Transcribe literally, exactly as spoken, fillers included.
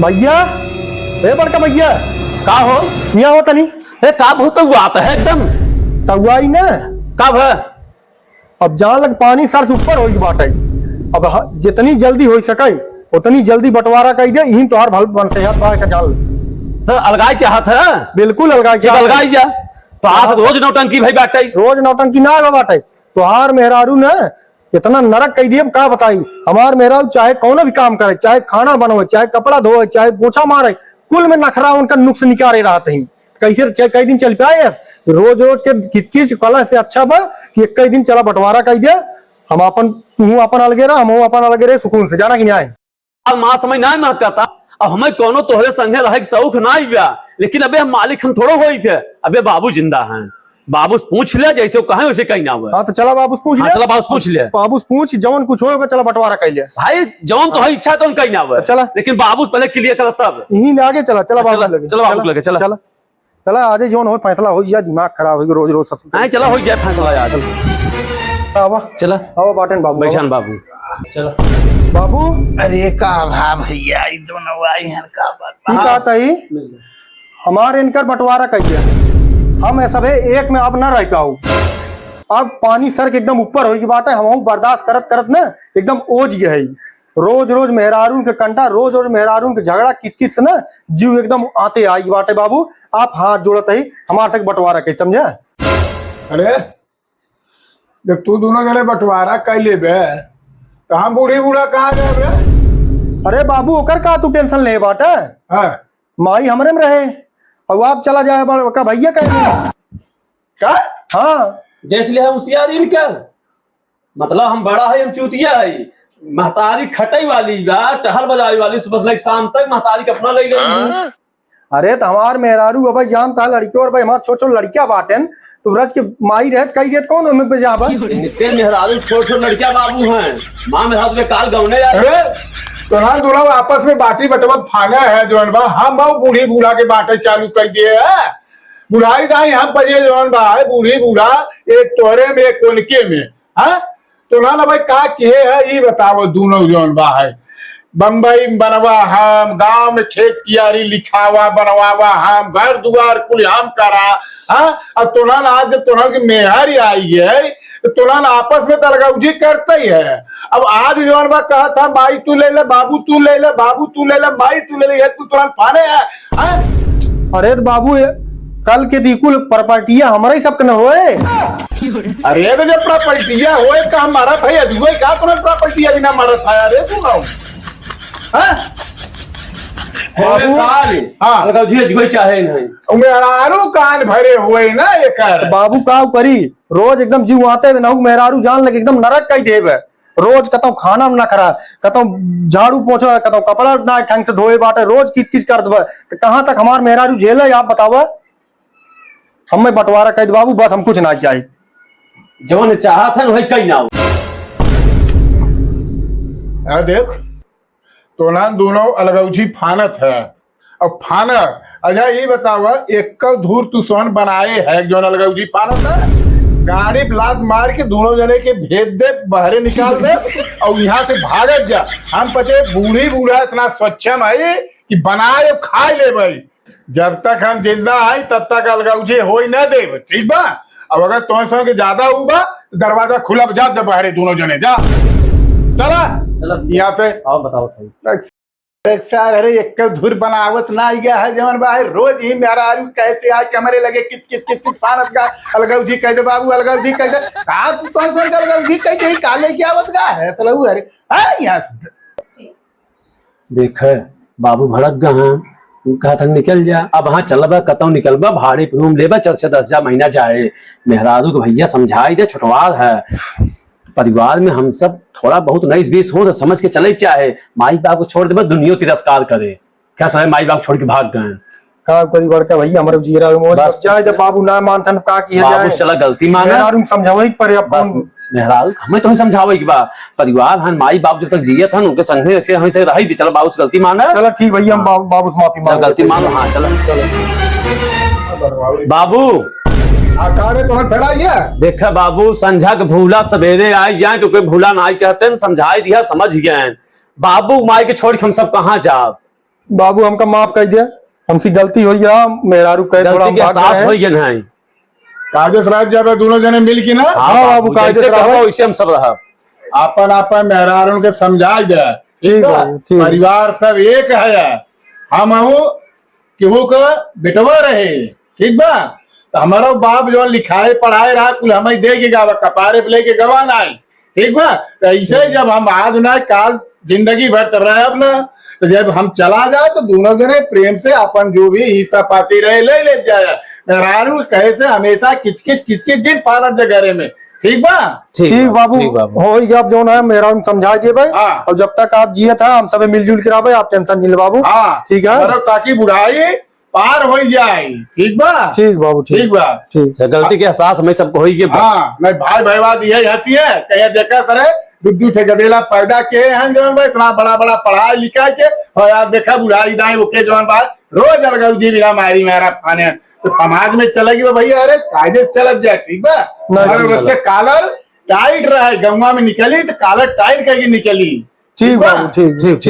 भैया, ए बड़का भैया। का हो? हियाँ हो तनी। ए, का बहुत तउआत है एकदम? तउआई ना। का भ? अब जान लग, पानी सर से ऊपर होई बाटे। अब ह-, जितनी जल्दी होई सके, उतनी जल्दी बंटवारा कइ दे, इही तोहार भल बनसेहत बा, एका जान ले। तो अलगाई चाहत है? बिल्कुल अलगाई जब चाहत है। अलगाई जा, तो आज हाँ। रोज नौटंकी भई बाटे। रोज नौटंकी ना बा बाटे। तोहार मेहरारू ना इतना नरक कइ दिए, अब का बताई। हमार मेहरारू चाहे कौनो भी काम करे, चाहे खाना बनवे, चाहे कपड़ा धोवे, चाहे पोछा मारे, कुल में नखरा उनका नुक्स निकारे रहत ही। कैसे च-, कई दिन चल पाए? रोज रोज के किचकिच कला से अच्छा बा कि एक ही दिन चला बंटवारा कइ दे, हम अपन, तू अपन अलगे रह, हम अपन अलगे रहे सुकून से, जाना कि नहीं आए। अब माँ समय ना महकता, अब हमें कौनो तोहरे संगे रहे के शौक ना बा, लेकिन अबे हम मालिक हम थोड़ो होई थे, अबे बाबू जिंदा हैं। बाबू से पूछ ले, जैसे वो कहे वैसे कहीं ना हुआ। हाँ, तो चला बाबू से पूछ हाँ, ले। चला बाबू से पूछ ले। बाबू से पूछ, जौन कुछ होए, चला बंटवारा कइ ले। भाई, जौन तो हाँ। है इच्छा तो कहीं ना हुआ। चला। लेकिन बाबू से पहले क्लियर कर तब। यहीं ले आगे चला, चला बाबू चला, के लगे। चला बाबू के लगे, चला। चला। चला, आज जौन होए फैसला होई जाए, दिमाग खराब होई, रोज रोज ससुर। हाँ, चला होई जाए फैसला यार, चला। आवा। चला। आवा बाटेन बाबू, बैठान आवा। बाबू। चला। बाबू। अरे का भा भैया, ई दोनों आई हैं, का बात? ई हाँ। बात आई। मिल गया। हमार इनकर बंटवारा कइ दे। हम ए सभे एक में अब ना रह पाऊ। अब पानी सर के एकदम ऊपर होई बाटे, हमहू बर्दाश्त करत करत ना एकदम ओज गए है। रोज रोज मेहरारून के कंटा, रोज रोज मेहरारून के झगड़ा, किचकिच से ना जीव एकदम आते आई बाटे बाबू। आप हाथ जोड़त ही, हमार से बंटवारा कइ, समझे? अरे, जब तू दोनों जने बंटवारा कइ लेबे, तो हम बूढ़ी बूढ़ा कहाँ जाबे? अरे बाबू, ओकर का तू टेंशन ले बाटे? हाँ। माई हमरे में रहे, और आप चला जाए बड़-, ओकर भैया कहे। का? हाँ। देख ले होशियारी इनका, मतलब हम बड़ा है, हम चूतिया है। महतारी खटई वाली बा, टहल बजावे वाली, सुबह से लेके शाम तक महतारी के अपना ले ले। हाँ? अरे, तो हमार मेहरारू अब जानता है लड़कियों, और भाई हमार छोट छोट लड़किया बाटेन, तो ब्रज के माई रहत कही देत कौन हमें पे जाबा? इनके मेहरारू छोट छोट लड़किया बाबू हैं, माँ मेहरारू के काल गौने यार। अरे, तोहरा दोनों आपस में बाटी बटवत फाना है, जौन बा, हम बाऊ बूढ़ी बूढ़ा के बाटे चालू कर दिए है। बुढ़ाई दाई हम पर ये जौन बा है, बूढ़ी बूढ़ा, एक तोहरे में, एक उनके में, हाँ? तो ना, ना भाई, का किहे है, ई बताओ, दोनों जौन बा है, बम्बई में बनवा हम, गांव में खेत कियारी लिखावा, बनवावा हम, घर दुआर कुल हम करा, हाँ? अब तोहन आज जब तोहन के मेहर आई है, तो तोहन आपस में तलगौजी करते ही है। अब आज जौन बा कहत है, "माई तू ले ले, बाबू तू ले ले, बाबू तू ले ले, माई तू ले ले," ये तू तोहन फाने है, हैं? अरे तो बाबू, ये कल के दी कुल प्रॉपर्टिया हमारा ही सबके न होए। अरे तो जब प्रॉपर्टिया होए तो हम मारत है, अजुए का तोहन प्रॉपर्टिया बिना मारत है, अरे तू ना। हाँ? बाबू, काल, हाँ। अलगौजी अजुए चाहे नहीं। मेहरारू कान भरे हुए ना एकर। बाबू का करी, रोज एकदम जीव आते हुए नहुक मेहरारू जान लगे एकदम नरक कई देबे। रोज कतौ खाना में नखरा, कतौ झाड़ू पोछा, कतौ कपड़ा ना ढंग से धोए बाटे, रोज किच किच कर देबे। तो कहाँ तक हमार मेहरारू झेले, आप बतावा? हमें बंटवारा कई दे बाबू, बस हम कुछ ना चाही। जवन चाहत हन वही कई ना हो। आ देख, तोहन दोनों अलगौजी फानत है। अब फाना, अच्छा ये बतावा, एक धूर तू सोहन बनाए है, जौन अलगौजी फानत है? गाड़ी पे लात मार के दोनों जने के भेज दे, बहरे निकाल दे और यहाँ से भागत जा। हम पचे बूढ़ी बूढ़ा इतना स्वच्छम है कि बनाए और खाए ले भाई। जब तक हम जिंदा है तब तक अलगौजी होई ना देब, ठीक बा? अब अगर तोहन सोहन के ज्यादा ऊ बा, तो दरवाजा खुला बा, जा, जा बहरे दोनों जने, जा। चला। चला। यहाँ से। आओ बताओ सही। एक सार, अरे, एक धुर बनावत ना आइया है, जवन बा है, रोज ही मेहरारू कैसे आके हमरे लगे किच, किच, किच, किच फानत का, "अलगौजी कह दे बाबू, अलगौजी कह दे।" का तू कौन सा अलगौजी कह दे, का लेके आवत का है, सलऊ, अरे, हाँ, यहाँ से। देखे, बाबू भड़क गए हैं, कहत हन, "निकल जा।" अब हाँ, चलबा, कतौ निकलबा, भाड़े पे रूम लेबा, चार से दस हजार महीना जाए। मेहरारू के भैया समझाई दे, छोटवार है। परिवार में हम सब थोड़ा बहुत उन्नीस बीस हो तो समझ के चले, चाहे माई बाप को छोड़ देबे, दुनिया तिरस्कार करे। क्या सारे माई बाप छोड़ के भाग गए? का करी बड़का भैया, हमारे जीरा में बस। अब जाए जब बाबू ना मानथन, का किया बाबू जाए? चला गलती माना। मेहरारू समझावे के पड़े अब बस। कौन? मेहरारू, हमें तो ही समझावे के बा। परिवार हन, माई बाप जब तक जियत हन, उनके संगे ऐसे हमें से रही दी। चलो बाबू से गलती माना। चलो ठीक भैया, हम हाँ। बाबू, बाबू से माफी चलो मांग गलती लेते हैं। मान लो, हाँ, चलो। चलो। बाबू। आ, का रे, तोहर फेरा ये? देखा बाबू, संझा के भूला सवेरे आई जाए, तो कोई भूला ना आई कहते हैं, समझाई दिया, समझ गए हैं। बाबू माई के छोड़ के हम सब कहाँ जाब? बाबू, हमका माफ कर दे, हमसे गलती होइ गया, मेहरारू कहे थोड़ा गलती हम के भाग एहसास गए हैं। होइ गया है। कायदे से रह जाबे दोनों जने मिल के ना। हाँ हाँ बाबू, बाबू, कायदे जैसे से रहो। कहबो वैसे हम सब रहब। आपन आपन मेहरारू के समझाइ दे, ठीक ठीक बा? बाबू, ठीक। परिवार सब एक है, हम हूँ केहू का बेटवा रहे, ठीक बा? तो हमारा बाप जो लिखाए पढ़ाए रहा, कुल हमें दे के गावा, कपारे पे लेके गवा ना है, ठीक बा? तो ऐसे ही जब हम आज ना, काल जिंदगी भर तो रहब ना, तो जब हम चला जाए तो दोनों जने प्रेम से अपन जो भी हिस्सा पाती रहे, ले ले जाए। मेहरारू कहे से हमेशा किचकिच किचकिच दिन पालत जे घरे में, ठीक बा? ठीक ठीक बाबू, बाबू, ठीक बाबू। हो गया, आप जौन है मेहरारू समझा दिए भाई। हाँ। और जब तक आप जियत है, हम सबे मिलजुल के रहबे, आप tension नहीं ले बाबू। हाँ। ठीक है। मरो ताकि बुढ़ाई पार होइ जाए, ठीक बा? ठीक बाबू, ठीक। ठीक बा। ठीक। तो गलती के एहसास हमें सबको होइ गए बस। हाँ, नहीं भाई, भाई बात यही हंसी है, कहे देखा करे, दू दू ठे गदेला पैदा के हैं जौन बा, इतना बड़ा बड़ा पढ़ाई लिखा के, और यार देखा बुढ़ाई दाई ओके जौन बा, रोज अलगौजी बिना मारी मारा फाने। तो समाज में चलेगी बा भैया, अरे कायदे से चलत जाए, ठीक बा? नहीं, अरे नहीं रोज के चलत। Collar tight रहे, गौवा में निकली तो collar tight करके निकली। ठीक ठीक बा? बाबू, ठीक, ठीक, ठीक।